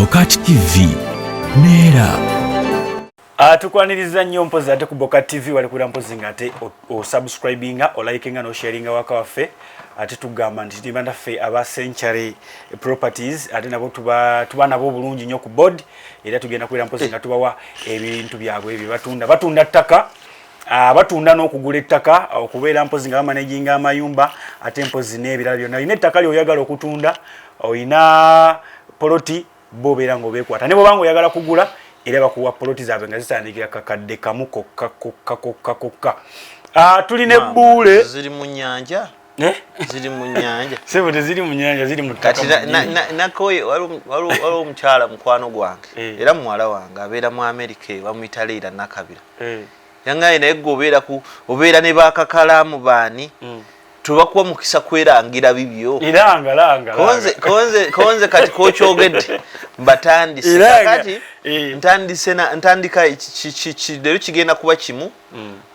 Bokat TV neera. Tukwaniriza nnyo mpozi ate ku Bokat TV, wali kubeera mpozi nga ate osubscribinga, olikinga n'osharinga waka waffe. Ate tugamba nti tuli bannaffe aba Century Properties, ate nabo tuba nabo obulungi nnyo ku board, era tugenda kubeera mpozi nga tubawa ebintu byabwe bye batunda. Batunda ttaka, batunda n'okugula ettaka, okubeera mpozi nga bamanaginga amayumba, ate mpozi n'ebirala byonna. Olina ettaka ly'oyagala okutunda, olina poloti, bo obeera ng'obeekwata. Ne bw'obanga oyagala kugula, era bakuwa poloti zaabwe nga zitandikira kakadde kamu kokka kokka kokka kokka. Tulina ebbuule. Ziri mu nnyanja. Eh? Ziri mu nnyanja. Sebo, teziri mu nnyanja, ziri mu ttaka. Kati nakoye waliwo omukyala mukwano gwange, era muwala wange, abeera mu Amerika eyo, bamuyita Leira Nakabira. Yangaye, naye gwe obeera ku obeera ne bakakalaamu baani, tubakuwa mukisa kwerangira bibyo. Iranga langa. Konze kati kokyogedde, mbatandise. Iranga. Kati ntandise ntandika leero kigenda kuba kimu.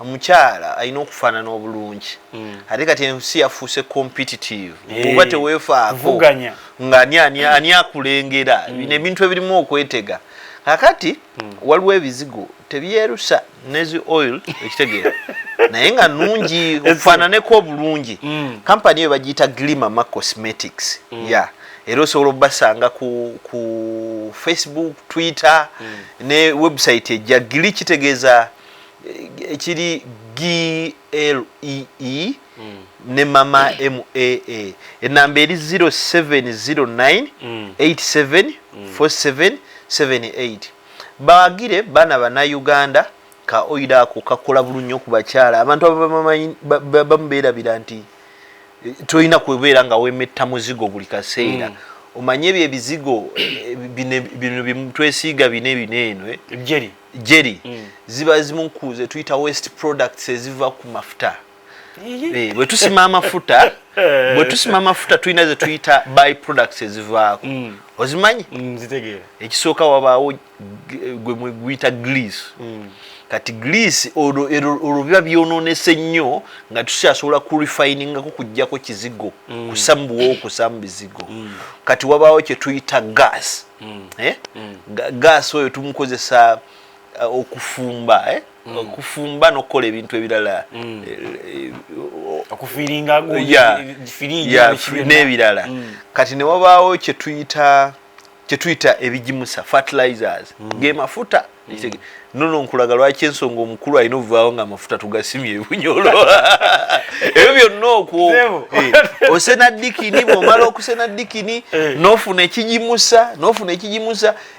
Omukyala alina okufaanana obulungi, ate kati ensi yafuuse competitive. Oba teweefaako Kuvuganya. nga ani akulengera, bino ebintu ebirimu okwetega. Kakati waliwo ebizigo tebyerusa nezi oil, ekitegeera, naye nga nungi okufaananeko obulungi. Kampani eyo bagiyita Glimama Cosmetics ya, era osobola okubasanga ku Facebook, Twitter ne website ejja. Gli kitegeeza ekiri glee ne mama maa. Enamba eri 0709 87 47 78. Bawagire baana bannayuganda. Ka oil ako kakola bulungi nnyo ku bakyala. Abantu ababamanyi bamu beerabira nti tolina kubeera nga wemetta muzigo buli kaseera. Omanye ebyo ebizigo, bino bye twesiiga, bino eno, jelly. Jelly ziba zimu ku ze tuyita waste products eziva ku mafuta. Bwe tusima amafuta tulina ze tuyita by products ezivaako. Ozimanyi? Nzitegeera. Ekisooka wabaawo gwe mwe guyita grease. Kati grease olwo biba byonoonese nnyo nga tukyasobola kurefiningako kuggyako kizigo, kusa mu buwoowo, kusa mu bizigo. Kati wabaawo kye tuyita gas. Eh? Gas oyo tumukozesa okufumba, eh? Okufumba n'okukola ebintu ebirala. Okufiiringa. Firiji. Ya, n'ebirala. Kati ne wabaawo kyetuyita ebigimusa, fertilizers, ge mafuta. Nono nkulaga lwaki ensonga omukulu alina ovaawo nga amafuta tugasimye ebunyolo, ebyo byonna okwo. Sebo. Osena dikini, bw'omala okusena dikini, n'ofuna ekigimusa.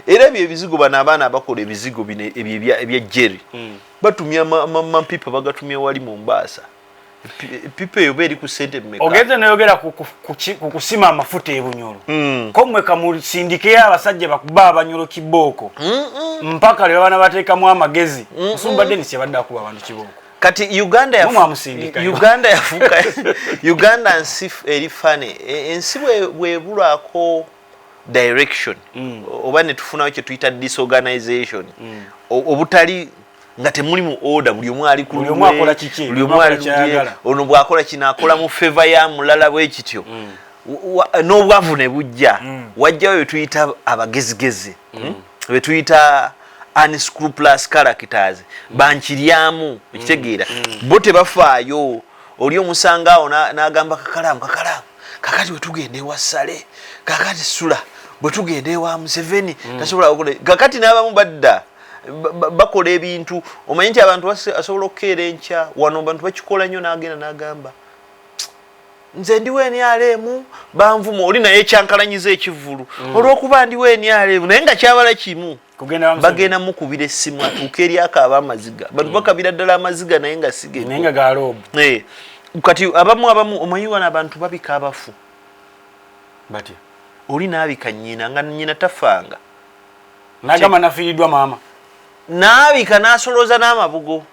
Era ebyo ebizigo, bano abaana abakola ebizigo bino ebyo ebya jelly, batumya amapipa, bagatumya wali Mombaasa. Epipa eyo ba eri ku sente mmeka? Ogenze noyogera ku kusima amafuta ebunyolo. Ko mmwe kamusindikeyo abasajja bakuba abanyolo kibooko mpaka lwe babana bateekamu amagezi. Musumba Denis yabadde akuba abantu kibooko. Kati Uganda Mwe mwamusindikayo. Uganda yafuuka, Uganda nsi eri fane. Ensi bwebulwako direction, oba ne tufunayo kye tuyita disorganization, obutali nga temuli mu order, buli omu ali ku Buli omu lulwe, akola kiki, buli omu akola ali lulwe, kyayagala. Ono bw'akola kino akola mu favor ya mulala, bwe kityo. N'obwavu ne bujja. Wajjayo bye tuyita abagezigezi, Bye tuyita unscrupulous characters, bankiryamu, ekitegeera, bo tebafaayo. Oli omusanga awo n'agamba kakalaamu kakalaamu, kakati bwe tugenda ewa Sale, kakati sula bwe tugenda ewa Museveni, tasobola kukola. Kakati n'abamu badda bakola ebintu. Omanyi nti abantu asobola okukeera enkya, wano abantu bakikola nnyo, n'agenda n'agamba, "Nze ndiwo NRM, banvuma." Oli naye kyankalanyiza ekivvulu olw'okuba ndiwo NRM, naye nga kyabala kimu. Kugenda wa Museveni. Bagenda mukubira essimu atuuke eri akaaba amaziga. Bantu bakabira ddala amaziga, naye nga sigeko. Naye nga galoobu. Kati abamu omanyi wano abantu babika abafu. Batya? Oli naabika nnyina nga nnyina tafaanga. Nagamba nafiiriddwa maama. Naabika n'asolooza n'amabugo.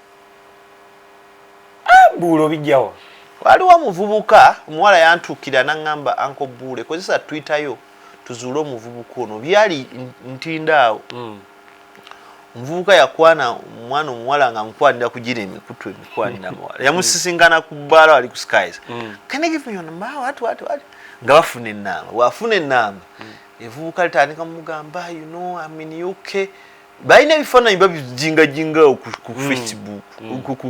Buulo obijjawa? Waliwo omuvubuka omuwala yantuukira naŋŋamba, "Uncle Buule, kozesa Twitter yo tuzuule omuvubuka ono." Byali ntinda awo. Omuvubuka yakwana omwana omuwala nga amukwanira kugira emikutu emikwanira muwala, yamusisinkana ku bbaala wali ku Skies. "Can you give me your number?" What, what, what? Nga bafuna enamba. Bwafuna enamba, evubuka litandika mugamba, "You know, I'm in UK." Balina ebifaananyi babijingajingawo ku Facebook,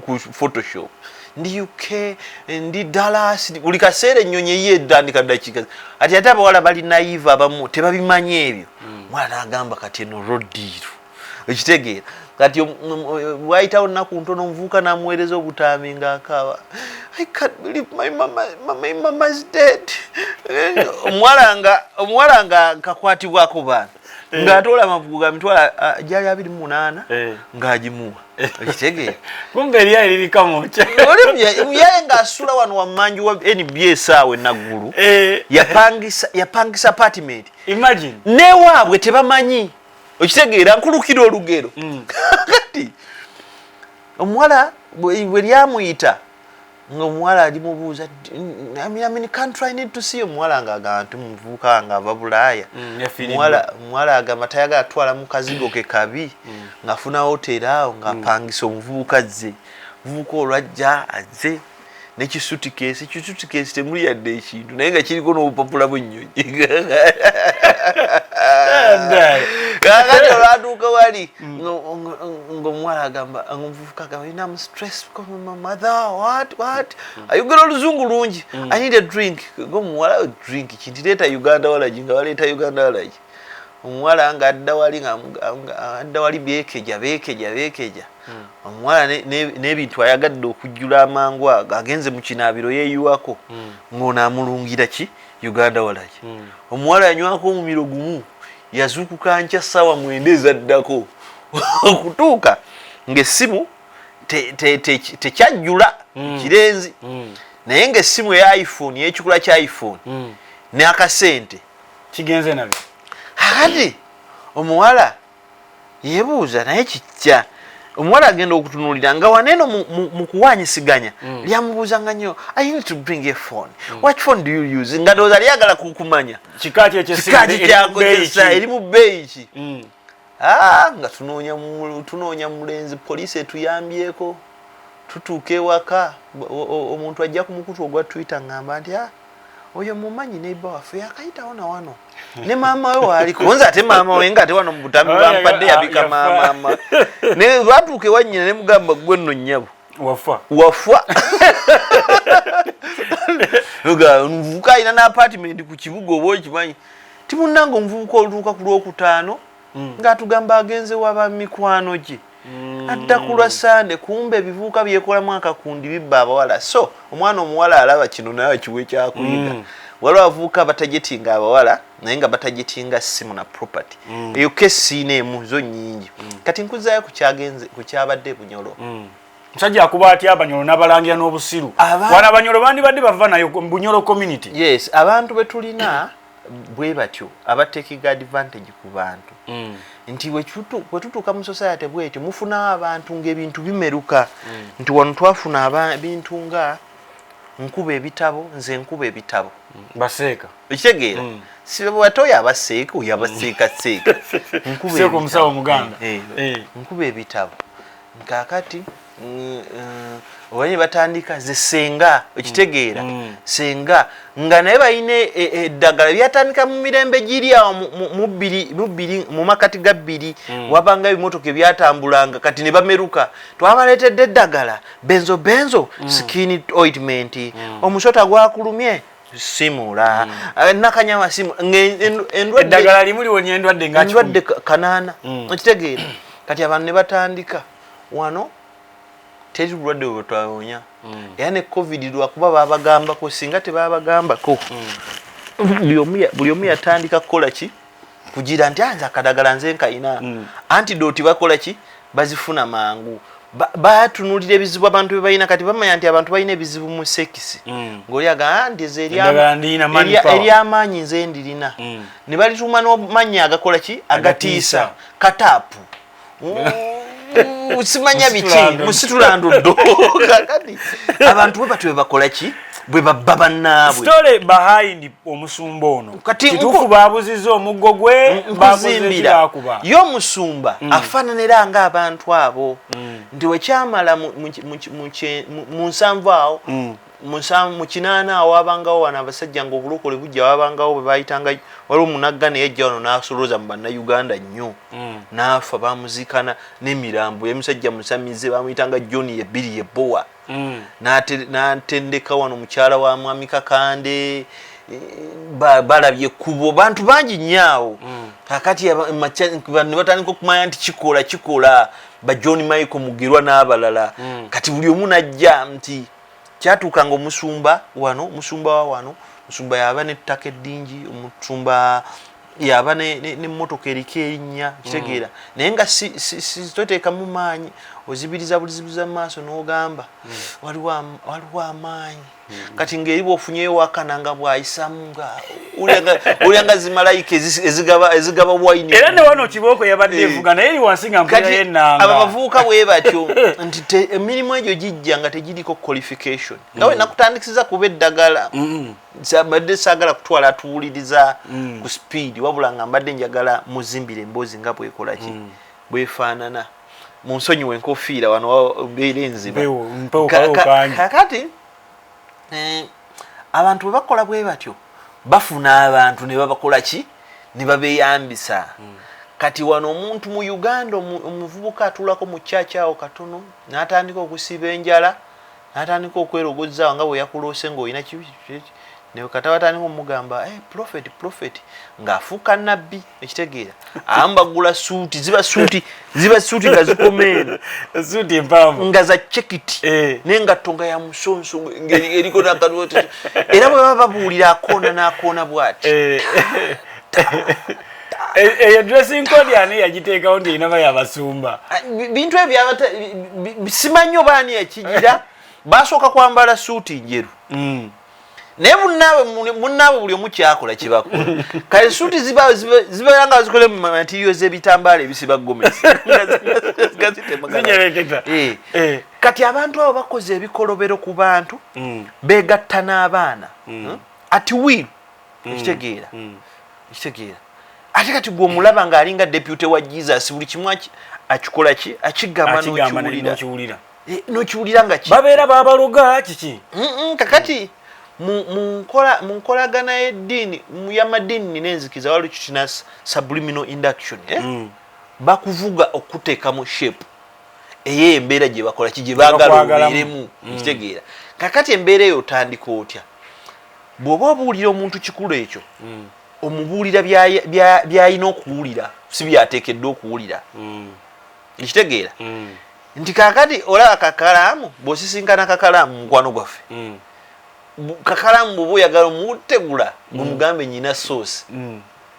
ku Photoshop. "Ndi UK, ndi Dallas." Buli kaseera ennyonyi eyo etandika ddakiika ati. Ate abawala bali naive, abamu tebabimanyi ebyo. Omwana n'agamba, "Kati eno raw deal." Okitegeera? Kati bwayitawo nnaku ntono, omuvubuka n'amuweereza obutaami ng'akaaba, "I can't believe my mama, my mama's dead." Omuwala nga kakwatibwako baana, ng'atoola amavugo ga mitwalo gyali 28, ng'agimuwa. Okitegeera? Kumbe eryayi lirika mukya. Oli muyaye ng'asula wano wammanju wa NBS awo enaggulu. Yapangisa apartment. Imagine. Newaabwe tebamanyi. Okitegeera? Nkulukira olugero. Kati omuwala bwe lyamuyita, nga omuwala alimubuuza, "I mean, country, I need to see." Omuwala ng'agamba nti muvubuka nga ava Bulaaya. Yafiiriddwa. Omuwala agamba tayagala twala mu kazigo ke kabi, ng'afuna hoteri awo ng'apangisa omuvubuka azze. Omuvubuka olwajja, azze nekisuitcase. Ekisuitcase temuli yadde ekintu, naye nga kiriko n'obupapula bw'ennyonyi. Kakati olwatuuka wali, ng'omuwala agamba, ng'omuvubuka agamba, "You know, I'm stressed because my mother," what, what, ayogera oluzungu lungi. "I need a drink." Ng'omuwala, "Drink kinti leeta Uganda walagi." Nga baleeta Uganda walagi. Omuwala ng'adda wali, nga adda wali, beekeja, beekeja, beekeja. Omuwala n'ebintu ayagadde okujjula amangu ago, agenze mu kinaabiro, yeeyiwako, ng'ono amulungira ki Uganda walagi. Omuwala yanywako omumiro gumu, yazuukuka nkya ssaawa 9 ezaddako okutuuka ng'essimu tekyajjula kirenzi, naye ng'essimu eya iPhone, y'ekikula kya iPhone, n'akasente kigenze nabyo. Kakati omuwala yebuuza, naye kijja omuwala agenda okutunuulira nga waneeno mu kuwanyisiganya, lyamubuuzanga nnyo, "I need to bring a phone. What phone do you use?" Nga ndowooza lyagala kumanya kika ki ekyessimu, kika ki eri mu kyakozesa, bbeeyi ki? Eri mu bbeeyi ki. Ah, nga tunoonya mulenzi, poliisi etuyambyeko. Tutuuka ewaka, omuntu ajja ku mukutu ogwa Twitter, ngamba nti, "Ah, oyo mumanyi, neighbor waffe, yakayitawo na wano ne maama we waaliko." Nze ate maama we nga ate wano mu butambi bampadde yabika. Yafa. Maama ne lwatuuka ewa nnyina, ne mugamba, "Gwe nno nnyabo, wafa." Wafa. Nga omuvubuka alina n'apatimenti ku kibuga, oba okimanyi ti munnange, omuvubuka olutuuka ku Lwokutaano ng'atugamba agenze waba mikwano gye, adda ku lwa Sande. Kumbe ebivubuka byekolamu akakundi, bibba abawala. So omwana omuwala alaba kino, naye akiwa ekyakuyiga. Waliwo abavubuka batargetinga abawala, naye nga batargetinga simu na property. Eyo kesiina emu, zo nnyingi. Kati nkuzaayo ku kyagenze, ku kyabadde Bunyolo. Musajja akuba atya Abanyolo n'abalangira n'obusiru? Wano Abanyolo bandibadde bava nayo mu Bunyolo community. Yes, abantu be tulina bwe batyo, abatekinga advantage ku bantu, nti bwe tutuuka mu society bwetyo, mufunawo abantu ng'ebintu bimeruka, nti wano twafuna ebintu nga nkuba ebitabo, nze nkuba ebitabo. Baseeka. Ekitegeera? Ate oyo abaseeka, oyo abaseeka seeka. Nkuba Seeka omusawo Omuganda. Nkuba ebitabo kakati, oba ne batandika ze senga. Okitegeera? Senga nga naye balina eddagala byatandika mu mirembe giri awo mu bbiri, mu makati ga bbiri, wabanga ebimotoka ebyatambulanga. Kati ne bameruka, twabaleetedde eddagala benzo benzo skin ointment, omusota gwakulumye simula. Nakanyama simu endwadde. Eddagala limu liwonya endwadde nga endwadde 100. 800. Okitegeera? Kati abantu ne batandika wano, teri bulwadde bwe twawonya. Era ne COVID, lwakuba babagambako, singa tebabagambako, buli omu yatandika kukola ki? Kugira nti anze akadagala nze nkayina. Antidote bakola ki? Bazifuna mangu. Batunulira ebizibu abantu bye balina. Kati bamanya nti abantu balina ebizibu mu sex, ng'oli agamba nti nze Eddagala ndiyina, manpower. Eryamaanyi nze ndirina. Ne balituuma n'amannya agakola ki? Agatiisa. Agatiisa. Kataapu, simanya biki. Musitulandoddo. Musitulandoddo. Kakati abantu bwe batyo bwe bakola ki? Bwe babba bannaabwe. Story behind omusumba ono. Kati kituufu baabuzizza omuggo gwe? Nkuzimbira. Bakuba. Ye omusumba afaanana era ng'abantu abo, nti wekyamala mu 70 awo, mu 80 awo, wabangawo wano abasajja nga obulokole bujja, wabangawo bwe bayitanga, waliwo omunaggana eyajja wano n'asolooza mu Bannayuganda nnyo, n'afa, bamuziikana n'emirambo. Ye musajja musamize, bamuyitanga John Yebiri Yebowa. N'atendeka wano mukyala wa Mwami Kakande, balabye ekkubo, bantu bangi nnyo awo. Kakati ne batandika okumanya nti kikola, kikola, ba John Michael Mugerwa n'abalala. Kati buli omu najja nti kyatuuka nga omusumba wano, omusumba wa wano, omusumba yaba n'ettaka eddingi, omusumba yaba n'emmotoka eriko erinnya, kitegeera? Naye nga si toteekamu maanyi, ozibiriza bulizibiza mu maaso n'ogamba waliwo amaanyi. Kati ng'eri bw'ofunyeyo wakana nga bw'ayisamu nga ulya nga zimalayika ezigaba wayini. Era ne wano kibooko yabadde evuga, naye eri wansi nga mpulirayo Kati ennanga. Abo abavubuka bwe batyo nti emirimu egyo gijja nga tegiriko qualification, nga we nakutandikisiza kuba eddagala. Mbadde saagala kutwala atuwuliriza ku speed, wabula nga mbadde njagala muzimbire emboozi nga bwekola ki, bwefaanana. Mu nsonyiwa enkofiira wano mbeera enziba. Mpewo kawo kangi. Kakati abantu bwe bakola bwe batyo, bafuna abantu ne babakola ki, ne babeeyambisa. Kati wano omuntu mu Uganda, omuvubuka atuulako mu kyaki awo katono n'atandika okusiba enjala, n'atandika okwerogozaawo nga bwe yakuloose ng'olina kibi ne kata batandika omugamba, "Hey, prophet, prophet," ng'afuuka nabbi, ekitegeera? Abamu bagula suuti, ziba suuti nga zikoma eno. Suuti empanvu. Nga za chekiti. N'engatto nga ya musonso eriko nakatu, era bwe baba babuulira akoona n'akoona bw'ati. Eyo dressing code ani yagiteekawo nti erina bayabasumba? Ah, bintu ebyo simanyi oba ani yakigira. Basooka kwambala suuti njeru, naye munnaabwe buli omu kyakola kyebakola. Kale suuti zibeera nga bazikole mu material z'ebitambaala ebisiba gomesi. Nga zitemagana. Zinyereketa. Kati abantu abo bakoze ebikolobero ku bantu, begatta n'abaana at will, ekitegeera? Ekitegeera? Ate kati gwe omulaba ng'alinga deputy wa Jesus, buli kimu akikola ki, akigamba. Akigamba. N'okiwulira. N'okiwulira. N'okiwulira nga ki. Babeera babaloga kiki? Kakati mu nkolagana y'eddiini, mu y'amadiini n'enzikiza, waliwo kitina subliminal induction, eh? Bakuvuga okuteeka mu shape eyo embeera gye bakola ki, gye baagala bakwagalamu. obeeremu, ekitegeera? Kakati embeera eyo otandika otya? Bw'oba obuulira omuntu kikulu ekyo, omubuulira by'alina okuwulira, si byateekeddwa okuwulira, ekitegeera? Nti kakati olaba Kakalaamu, bw'osisinkana Kakalaamu mukwano gwaffe, Kakalaamu bw'oba oyagala omutegula, gumugambe nyina soosi,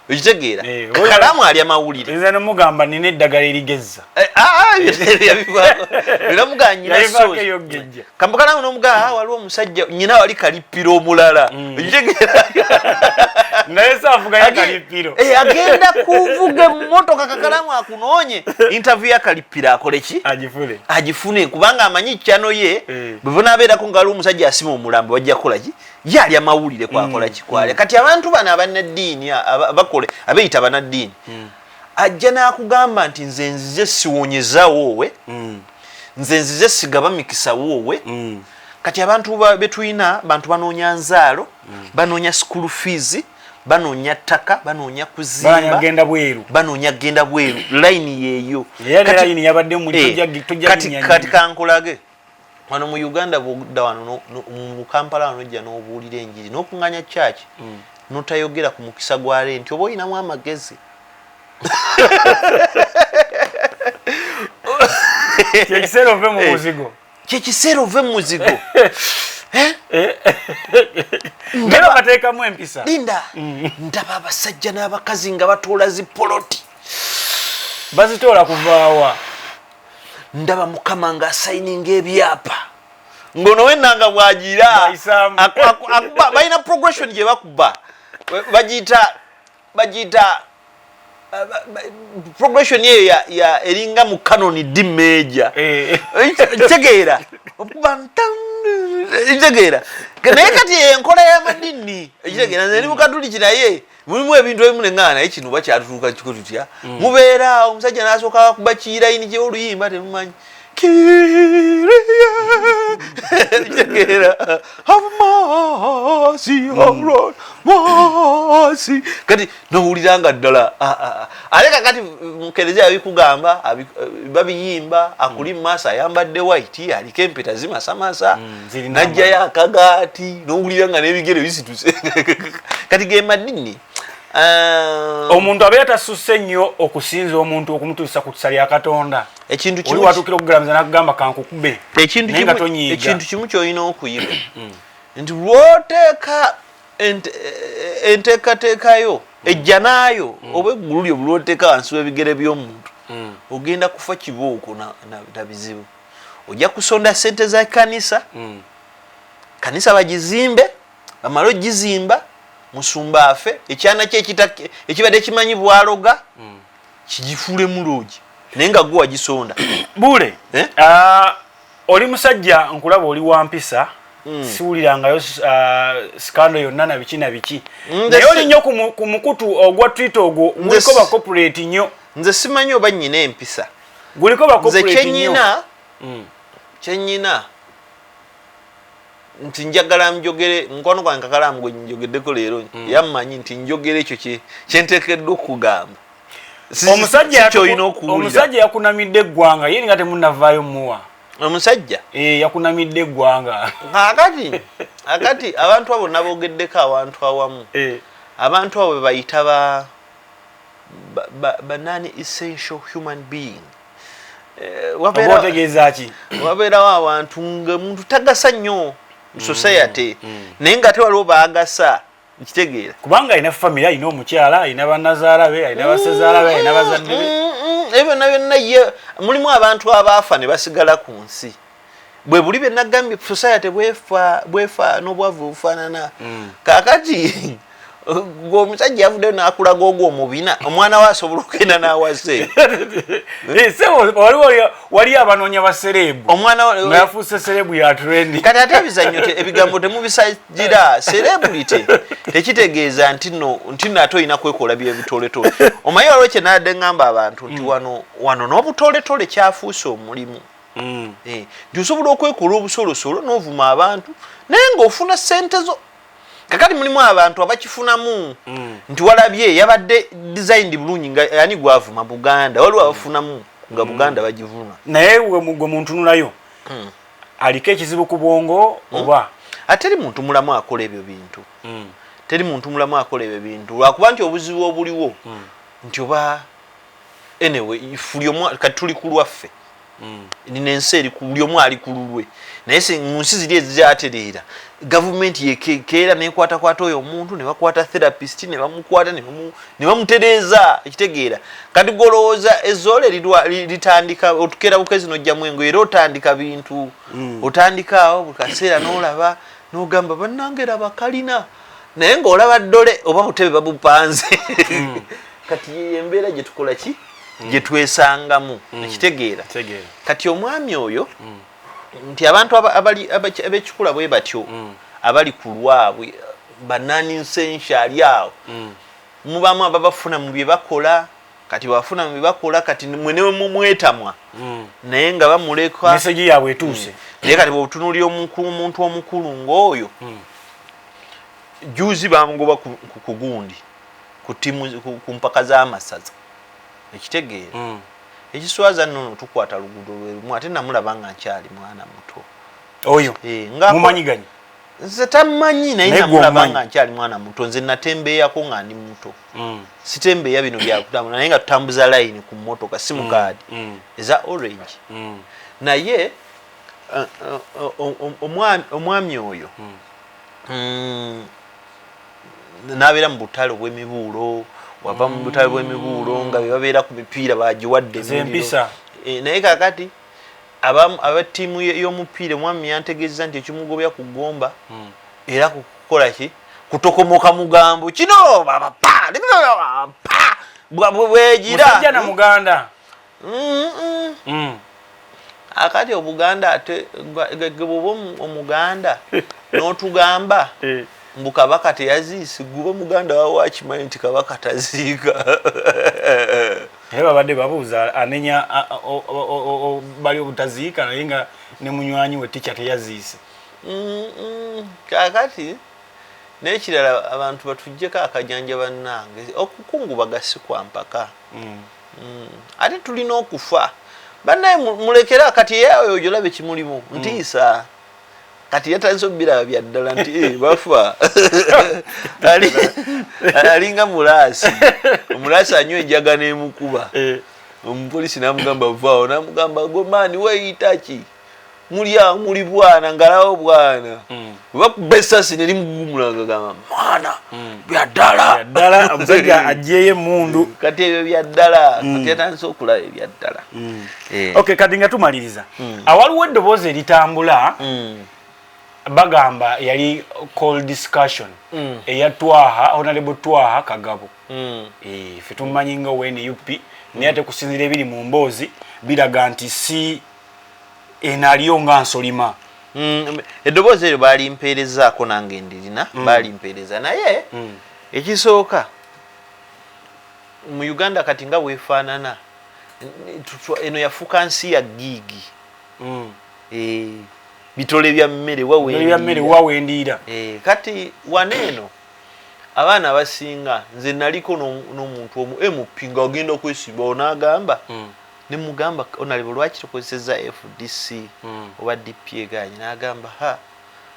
ekitegeera? Kakalaamu alya mawulire. Nze nomugamba nina eddagala erigezza. Eh, ah, ah, yabivaako. Era mugamba nyina Yabivaako soosi. ey'okugejja. Kamukalaamu n'omugamba, "Ah, waliwo omusajja nyina wali kalippiro omulala," ekitegeera? Naye saafugayo kalippiro. Agenda kuvuga emmotoka Kakalamu akunoonye interview ya kalippiro akole ki? Agifune. Agifune, kubanga amanyi kyano ye. Bwe bunaabeerako nga waliwo omusajja asima omulambo, bajja kukola ki? Ye alya mawulire, kwakola ki, kwalya. Kati abantu bano abannaddiini, bakole abeeyita bannaddiini, ajja n'akugamba nti nze nzize siwonyeza woowe, nze nzize sigaba mikisa woowe. Kati abantu betulina, bantu banoonya nzaalo, banoonya school fees, banoonya ttaka, banoonya banoonya kuzimba, kugenda bweru. Banoonya kugenda bweru, layini yeeyo. Era ne layini yabadde mu tojja Kati linnya kati kankulage wano mu Uganda, bwodda wano mu Kampala wano, ojja n'obuulira enjiri n'okuŋŋanya church, n'otayogera ku mukisa gwa renti, oba oyinamu amagezi. Kyekiseera ove mu muzigo. Kyekiseera ove mu muzigo. Eh? Naye bateekamu empisa. Linda, ndaba abasajja n'abakazi nga batoola zipoloti. Bazitoola kuvaawa? Ndaba Mukama ng'asayininga ebyapa, ng'ono wennanga bw'agira Bw'ayisaamu. Akuba, balina progression gye bakuba, bagiyita progression eyo ya eringa mu canon D major. Tegeera, okuba ntan Ekitegeera, naye kati enkola y'amadini, ekitegeera, nze ndi mukatuliki, naye mulimu ebintu ebimu neŋŋana, naye kino oba kyatutuuka kiko tutya? Mubeera omusajja n'asooka kuba kiyirayini ky'oluyimba, temumanyi Kyrie, ekitegeera, have mercy, have mercy. Kati nowulira nga ddala ah, ah, ah. Ate kakati mukereziya bikugamba babiyimba, akuli mu maaso ayambadde white, aliko empeta zimasamasa, zirina najjayo akagaati, nowulira nga n'ebigere bisituse. Kati ge madini. Omuntu abeera tasusse nnyo okusinza omuntu okumutuusa ku kisa lya Katonda. Ekintu oli kimu watuukira okugalamiza nakugamba kankukube, ekintu naye nga kimu tonyiiga. Ekintu kimu kyolina okuyiga nti lwoteeka enteekateekayo ejjanaayo oba eggulu lyo, lwoteeka wansi w'ebigere by'omuntu, ogenda kufa kibooko na bizibu. Ojja kusonda sente za kanisa, kanisa bagizimbe, bamale ogizimba, musumba afe, ekyana kye ekibadde kimanyi bwaloga kigifuulemu loogi, naye nga gwe wagisonda. Buule. Eh? Ah, oli musajja nkulaba oli wa mpisa, siwulirangayo scandal yonna na biki na biki, naye oli nnyo ku mukutu ogwa Twitter ogwo, guliko ba corporate nnyo. Nze simanyi oba nnyina empisa. Guliko ba Nze corporate nnyo. Kyenyina nti njagala njogere, mukwano gwange Kakalamu gwe njogeddeko leero yammanyi nti njogera ekyo kyenteekeddwa okugamba. Omusajja Si kyolina okuwulira. Omusajja yakunamidde eggwanga, ye nga temunnavaayo muwa. Omusajja? Eh, yakunamidde eggwanga. Akati abantu abo nabogeddeko awantu awamu. Abantu abo bebayita ba non essential human being. Oba otegeeza ki? Wabeerawo abantu nga muntu tagasa nnyo mu society, naye nga ate waliwo baagasa, nkitegeera. Kubanga alina family, alina omukyala, alina banazaala be, alina basezaala be, alina bazadde be. Ebyo byonna byonna ye mulimu abantu abaafa ne basigala ku nsi. Bwe buli bye nagambye, society bwefa n'obwavu bufaanana. Kaakati gwe omusajja yavuddeyo n'akulaga ogwo omubina, omwana we asobola okugenda n'awase. Eh, sebo, waliwo abanoonya ba celeb. Omwana Nga yafuuse celeb ya trend. Kati ate ebizannyo ebigambo temubisagira. Celebrity tekitegeeza nti nno ate olina kwekola byebitoletole. Omanyi waliwo kye nadde ŋŋamba abantu nti wano n'obutoletole kyafuuse omulimu. Eh, nti osobola okwekola obusolosolo n'ovuma abantu naye ng'ofuna ssente zo. Kakati mulimu abantu abakifunamu nti walabye yabadde designed bulungi nga ani gwavuma Buganda, waliwo abafunamu nga Buganda bagivuma. Naye gwe muntunulayo, aliko ekizibu ku bwongo oba? Ate teri muntu mulamu akola ebyo bintu. Teri muntu mulamu akola ebyo bintu, lwakuba nti obuzibu obuliwo nti oba anyway buli omu kati tuli ku lwaffe. Nina ensi eri ku buli omu ali ku lulwe, naye mu nsi ziri ezikyatereera, gavumenti yekeera nekwatakwata oyo omuntu, ne bakwata therapist, ne bamukwata, ne bamutereeza, ekitegeera. Kati golowooza ezoole litandika otukeera bukezi n'ojjamu engoye, era otandika bintu, otandika awo buli kaseera n'olaba n'ogamba bannange raba kalina, naye ng'olaba ddole oba butebe babupanze. Kati yeyo embeera gye tukola ki, gye twesangamu, ekitegeera. Kitegeera. Kati omwami oyo nti abantu ab'ekikula bwe batyo abali ku lwabwe bananinsenshi ali awo, mubamu ababafuna mu bye bakola. Kati bafuna mu bye bakola, kati mwe ne mumwetamwa, naye nga bamuleka. Message yaabwe etuuse. Naye kati bw'otunuulira omuntu omukulu ng'oyo, juzi bamugoba ku gundi, ku ttiimu, ku mpaka z'amasaza, ekitegeera. Ekiswaza nno, no tukwata luguudo lwe lumu, ate namulaba nga nkyali mwana muto. Oyo? Eh, Mumanyiganye? Nze tammanyi, naye Naye gwe namulaba omumanyi. nga nkyali mwana muto. Nze natembeeyako nga ndi muto. Sitembeeya bino byakutambula, naye nga tutambuza layini ku mmotoka, si mukaadi eza orange. Naye omwami oyo n'abeera mu butale obw'emibuulo, wava mu butale bw'emibuulo nga be babeera ku mipiira bagiwadde emuliro. Z'empisa. Eh, naye kakati aba ttiimu y'omupiira, omwami yantegeeza nti ekimugobya ku ggomba era kukola ki, kutokomoka mugambo kino baba pa pa bwegira. Musajja na muganda. Akati Obuganda ate bwoba Omuganda n'otugamba mbu Kabaka teyaziise, guba muganda wawe akimanyi nti Kabaka taziika. Naye babadde babuuza anenya bali obutaziika, naye nga ne munywanyi we ticca teyaziise. Kakati n'ekirala, abantu batuggyeko akajanja. Bannange, okukungubaga si kwa mpaka. Ate tulina okufa. Bannaye, mulekere kati yeoyo gyolabe kimulimu ntiisa. Kati yatandise okubiraba bya ddala nti bafa. Alinga mulaasi, omulaasi anywa enjaga n'emukuba. Omupoliisi n'amugamba vaawo, n'amugamba gomaani weeyita ki, muli awo muli bwana ngalawo bwana. Bakuba esasi ne limugumula nga gamba mwana byaddala. Ddala omusajja aggyeyo emmundu. Kati ebyo byaddala, kati yatandise okulaba ebyaddala. Okay, kati nga tumaliriza, awaliwo eddoboozi eritambula, bagamba yali call discussion eya Twaha, Honorable Twaha Kagabo. Ffe tumumanyi nga owa NUP, naye ate kusinziira ebiri mu mboozi biraga nti si eno aliyo nga nsolima. Eddoboozi eryo balimpeerezaako, nange ndirina, balimpeereza. Naye ekisooka, mu Uganda kati nga bwefaanana, eno yafuuka nsi ya gig. Bitole bya mmere. Bya mmere wawendiira. Kati wano eno abaana abasinga, nze naliko n'omuntu omu MP nga agenda okwesimbawo n'agamba, nemugamba, "Honorable, lwaki tukozeseza FDC oba DP eganye?" N'agamba, "Ha,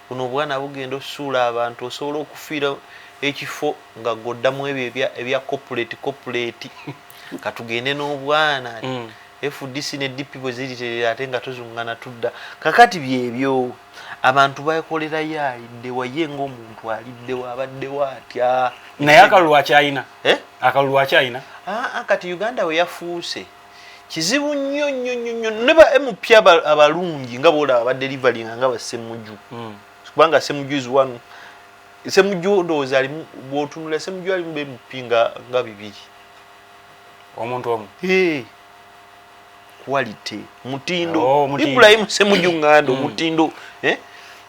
buno obwana bugenda osuula abantu. Osobola okufiira ekifo nga goddamu ebyo ebya corporate corporate. Katugende n'obwana. FDC ne DP bwe ziriterera ate nga tuzungana tudda." Kakati byebyo abantu bakolerayo. Aliddewa ye ng'omuntu aliddewa, abaddewo atya? Naye akalulu akyayina? Eh? Akalulu akyayina? Aa, kati Uganda we yafuuse kizibu nnyo nnyo nnyo nnyo. Ne ba MP abalungi nga boolaba badeliveringa nga Basemuju, kubanga Semuju is one. Semuju ndowooza alimu, bw'otunula Semuju alimu ba MP nga bibiri. Omuntu omu? Hey. Quality, mutindo. Oh, mutindo. Ibrahim Semuju Ngando, mutindo, eh?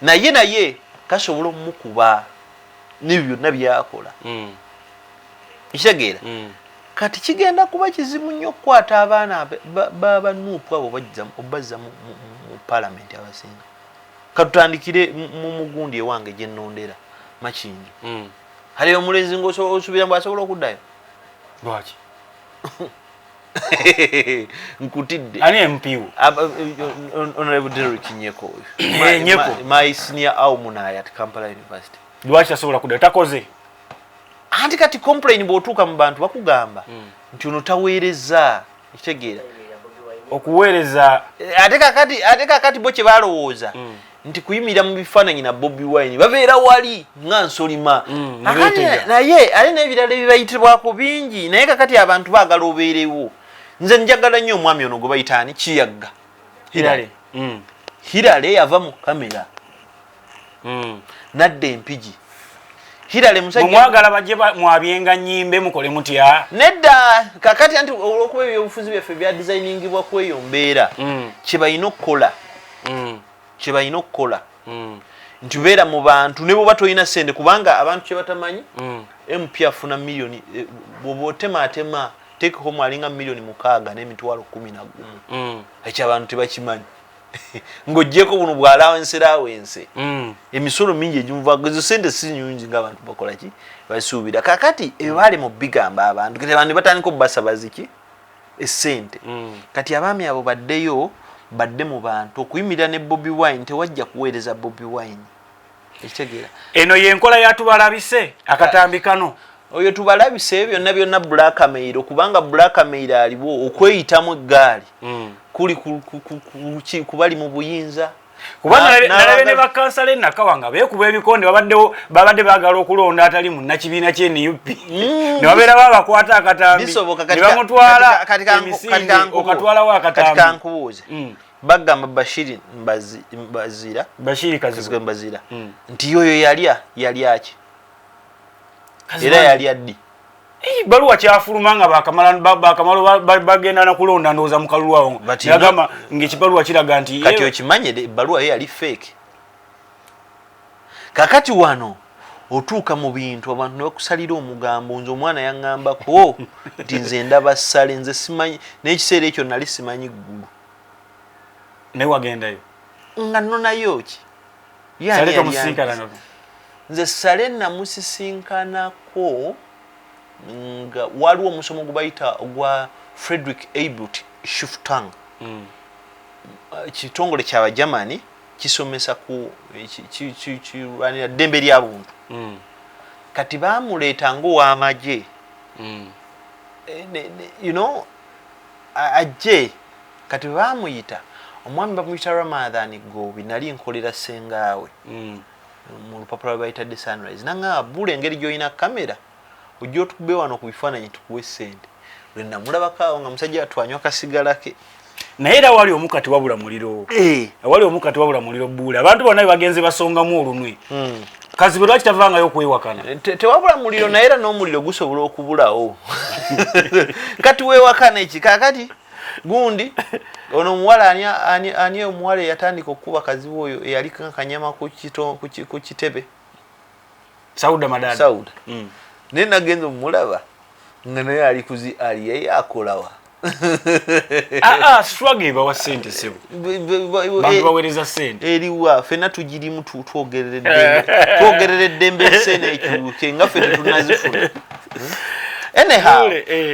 Naye kasobola omukuba n'ebyo byonna byakola. Ekitegeera, kati kigenda kuba kizibu nnyo okukwata abaana ba NUP abo obazza mu palamenti abasinga. Katutandikire mu mugundi ewange gye nnondera, Makindi. Kale omulenzi ngaosuubira mbu asobola okuddayo? Lwaki? Nkutidde. Ani MP wo? Honorable Derrick Nyeko. Eh, Nyeko. My senior alumni at Kampala University. Lwaki tasobola kuddayo? Takoze? Anti kati complain bw'otuuka mu bantu bakugamba nti ono taweereza, ekitegeera? Okuweereza. Ate kakati bo kye balowooza nti kuyimirira mu bifaananyi na Bobi Wine, babeera wali nga nsolima. Ne beetega. Naye ate n'ebirala ebibayitibwako bingi. Naye kakati abantu baagala obeerewo. Nze njagala nnyo omwami ono gwe bayita ani, Kiyagga. Hillary. Hillary yava mu kamera nadda Empigi. Hillary musajja. Mwagala bajje mwabyenga nyimbe, mukole mutya? Nedda, kakati anti olwokuba ebyobufuzi byaffe bya designingibwa ku eyo mbeera, kye balina okukola, kye balina okukola nti beera mu bantu ne bwoba tolina sente, kubanga abantu kye batamanyi, MP afuna miliyoni, bwoba otemaatema take home alinga 6,111,000. Ekyo abantu tebakimanyi. Ng'oggyeko buno bwa allowance, emisolo mingi egimuvaako, ezo sente si nyingi ng'abantu bakola ki basuubira. Kakati ebyo baali mu bigamba abantu, kati abantu ne batandika obubasaba ziki essente. Kati abaami abo baddeyo, badde mu bantu. Okuyimirira ne Bobi Wine tewajja kuweereza Bobi Wine, ekitegeera? Eno yenkola ya tubalabise akatambi kano. Oyo tubalabise byonna byonna blackmail, kubanga blackmail aliwo okweyitamu eggaali kuli kubali mu buyinza. Kuba nalabye ne bakansala e Nakawa nga beekuba ebikonde, babaddewo babadde baagala okulonda atali munnakibiina kye NUP, ne babeera babakwata akatambi ne bamutwala emisinde okatwalawo Kati akatambi. Kankubuuze. Bagamba Bashiri Mbazira. Bashiri Kazibwe. Mbazira nti yoyo yalya, yalya ki? Era yalya ddi? Baluwa kyafuluma nga bakamala bagenda nakulonda ndowooza mu kalulu awo, yagamba ng'ekibaluwa kiraga nti kati okimanye ebbaluwa ye yali fake. Kakati wano otuuka mu bintu abantu ne bakusalira omugambo. Nze omwana yaŋŋambako nti nze ndaba ssale, nze simanyi n'ekiseera ekyo nali simanyi ggulu. Naye wagendayo? Nga nnonayo ki? Nze Sale namusisinkanako nga waliwo omusomo gwe bayita ogwa Frederick Ebert Stiftung, kitongole kyabagermany kisomesa ku kirwanira ddembe lya buntu. Kati bamuleeta ngaow'amagye, ajje. Kati bwe bamuyita omwami bamuyita Ramadhan Goobi, nali nkolera sengaawe mu lupapula lwe bayita The Sunrise, naŋŋamba, "Bula engeri gy'olina kamera, ojja otukube wano ku bifaananyi tukuwe ssente." Lwe namulabako awo nga musajja watwanywa kasigala ke. Naye era wali omukati wabula muliro. Wali omukati wabula muliro. Buule, abantu bonna bagenze basongamu olunwe. Kazibwe lwaki tavangayo okwewakana? Tewabula muliro, naye era n'omuliro gusobola okubulawo. Kati weewakana eki? Kakati gundi ono omuwala ani omuwala eyatandika okukuba Kazibwe oyo eyali kanyama ku kitebe? Sauda Madada. Sauda. Naye nagenza omulaba nga naye ali kuzi ali yeye akolawa. Ah, ah, struggle ebawa sente sebo, bantu baweereza sente. Eriwa? Fenna tugirimu, twogerera eddembe, twogerera eddembe esene ekyuke nga ffe tetunazifuna. Anyhow,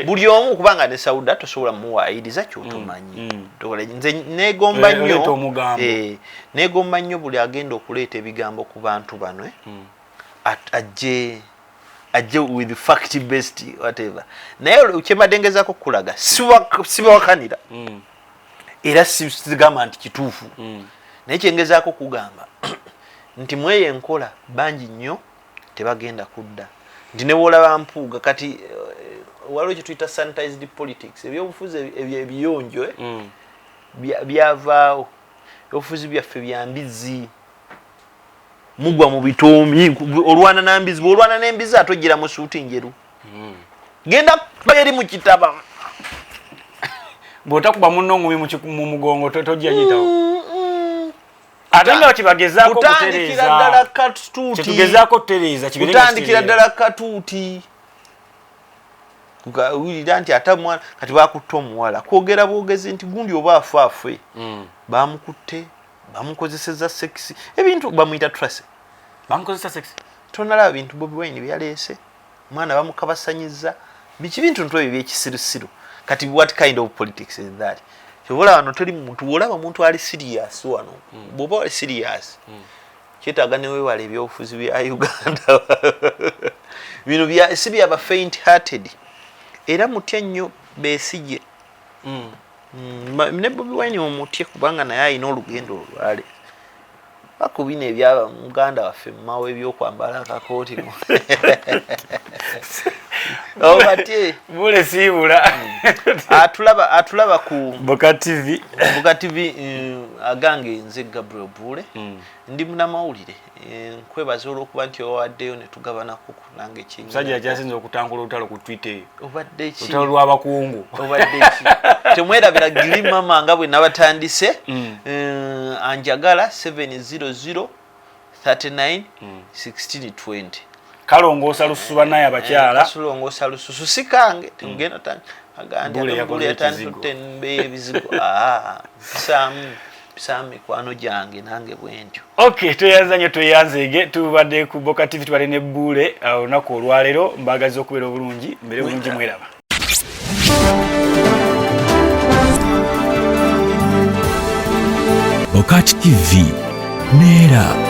buli omu, kubanga ne Sauda tosobola muwaayiriza kyotomanyi. Nze negomba nnyo, negomba nnyo buli agenda okuleeta ebigambo ku bantu bano, ajje with fact based whatever. Naye kyembadde ngezaako okukulaga, sibawakanira era sigamba nti kituufu, naye kyengezaako okugamba nti mweyo enkola bangi nnyo tebagenda kudda, nti ne bwolaba Mpuuga kati, waliwo kyetuyita sanitized politics, ebyobufuzi ebiyonjo byavaawo. Ebyobufuzi byaffe bya mbizi, mugwa mu bitoomi, olwana nambizi, bwolwana n'embizi ate ogira mu suuti njeru, genda eri mu kitaba. Bw'otakuba munno ngumi mu mugongo tojja yitawo, ate nga kibagezaako kutandikira ddala katuuti. Kyetugezaako okutereeza. Kutandikira ddala katuuti, wulira nti ate omwana kati bakutte omuwala kwogera bwogezi nti gundi oba afe afe. Bamukutte, bamukozeseza sex, ebintu bamuyita Tracy. Bamukozesa sex? Tonalaba bintu Bobi Wine byaleese, omwana bamukabasanyiza biki, bintu ntu ebyo byekisirusiru. Kati what kind of politics is that? Kyobola wano teri muntu, bwolaba omuntu ali serious wano, bw'oba oli serious, kyetaaga newewala ebyobufuzi bya Uganda bino si byaba faint hearted era mutya nnyo Besigye. Ne Bobi Wine omutye, kubanga naye alina olugendo olwale baku bino ebyaba muganda waffe mumawo ebyokwambala akakooti obatye. Bule siibula. Atulaba ku Boka TV. Boka TV. Agange nze Gabriel Bule, ndi munamawulire. Nkwebaza olwokuba nti owaddeyo ne tugabanako nange. Musajja akyasinza okutangula olutalo ku Twitter eyo. Obadde ki? Olutalo lw'abakungu. Obadde ki? Temwerabira Giri Mama nga bwe nabatandise. Anjagala 700 39 16 20. Kalongoosa lususu bannaye abakyala. Kasulongoosa lususu si kange temugenda agandi. Bule yakoze Bule yatandise ekizigo. Otembeya ebizigo. Ah, mpisaamu mikwano gyange nange bwentyo. Ok, tweyanza nnyo, tweyanzeege. Tubadde ku Boka TV, tubadde ne Buule olunaku olwaleero. Mbagaza okubeera obulungi, mbeere bulungi, mweraba. Bokat TV neera.